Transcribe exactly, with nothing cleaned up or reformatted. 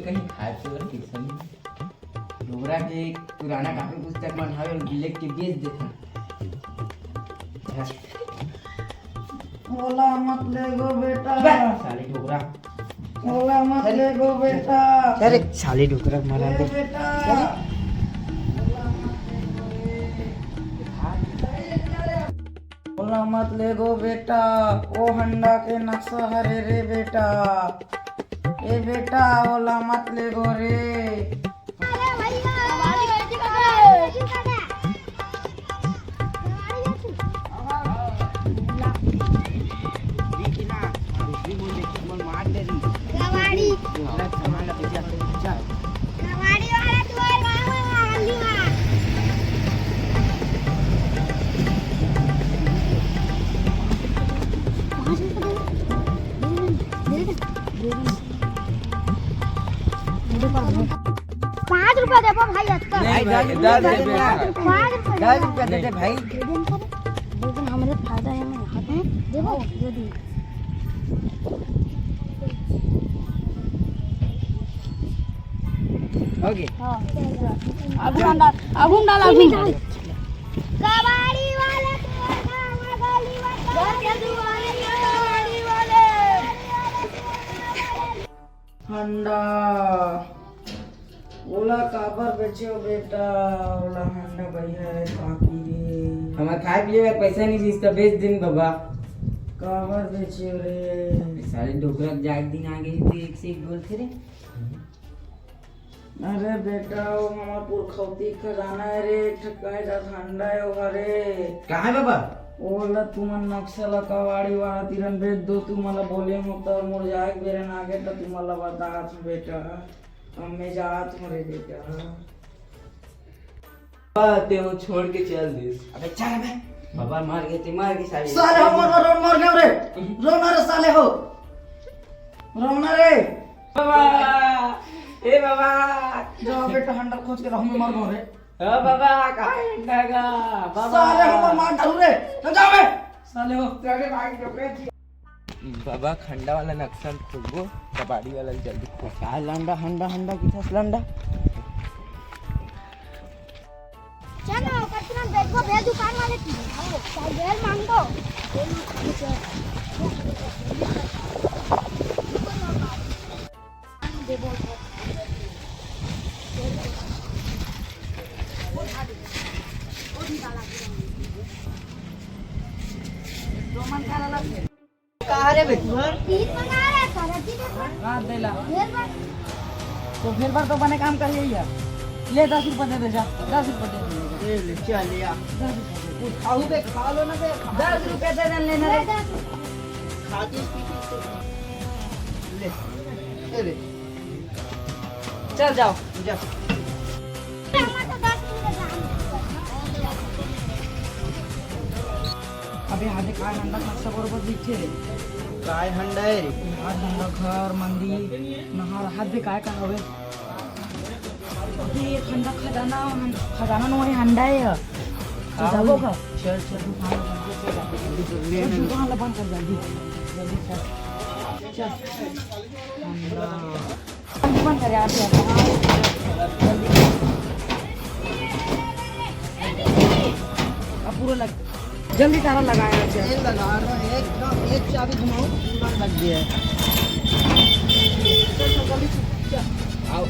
कहीं खाए पिए बर पइसा नहीं। डोकरा के पुराना कापी पुस्तक मन हवे, ओला लेके बेच देथन। ओला मत लेगो बेटा। बे, साले डोकरा। ओला मत लेगो बेटा। अरे, साले डोकरा मरा ए दे। बेटा। ओला मत लेगो बेटा, ओ हंडा के नक्शा हरे रे बेटा। ए बेटा, ओला मत लेगो रे। अरे भैया, कबाड़ी। कबाड़ी वाला तुम्हारे मामा वाली माँ। पाँच रुपया देबो भाई, अतका। नहीं भाई, दस रुपया। पाँच रुपया दे दे भाई। दे दे, हमरे फायदा है, मैं हाथ में देबो, दे दी। हो गया। हाँ। आगू डाल, आगू डाल, आगू। कबाड़ी वाले, कबाड़ी वाले, कबाड़ी वाले। हंडा, ओला काबर बेचेव बेटा? ओला हंडा बढ़िया है, काकी रे। हमर खाए पिए बर पैसा नहीं दिस, त बेच दिन बाबा। काबर बेचेव रे? साले डोकरा के जाए के दिन आ गई, तो एक से एक बोलते रे। अरे बेटा, वो हमर पुरखौती खजाना है रे, एक ठकाए जात हंडा है वो हरे। कहाँ है बाबा? ओला तुमन नक्शा ला कबाड़ी वाला तीरन बेच दो, तुमन ला बोले हो त मोर जाए के बेरन आगे त तुमन ला बतात हो बेटा, अब मैं जात हो रे बेटा। बाबा, ते वो छोड़ के चल दिस। अबे चल बे। बाबा मर गए, ते मर गए साले। साले हो मर, मर, मर गए रे। रो ना रे साले हो। रो ना रे। बाबा, ए बाबा। जाओ बेटा, हंडा खोज के रहो, मैं मर गो रे। ओ बाबा, कहाँ है हंडा का? बाबा। साले हो, मार डालू रे। चल जाओ बे। साले हो। चले भाई, जो के जी। बाबा, हंडा वाला नक्शा खोजबो, कबाड़ी वाला जल्दी खोज। का लंडा, हंडा, हंडा, किथस लंडा? चलो, ओकर तुरंत बेचबो, भेज दुकान वाले की। आओ, चाहे जेल मांगो। का रे बे? तीन मंगा रहे सर, अति देखो। हाँ, दे ला। ढेर बार। तो फिर बार तो बने काम कर लिया। ले दस रुपये दे दे जा, दस रुपये दे दे। ले, ले, चल लिया। दस रुपये दे। कुछ खाऊ बे, खा लो ना बे। दस रुपये दे दे, लेना रे। ले दस रुपये। खा के पी के ले। ले, ले। चल जाओ। जा। अबे, हाथ दे, काय हंडा नक्शा बरोबर दिखथे रे। काय हंडा है रे? हाथ हंडा, घर, मंदिर, नहर, हाथ दे, काय काय हवे? अबे, ये हंडा खजाना, खजाना नो है, हंडा है ये। तो जाबो का? चल, चल। दुकान ला बंद कर, जल्दी, जल्दी चल। चल। हंडा। बंद कर यार, यार। अब पूरा लग, जल्दी ताला लगा यार, चल। एक लगा रहा हूँ, एक, एक चाबी घुमाओ, पूरा लग गया है। चल, चल, जल्दी चल। आओ।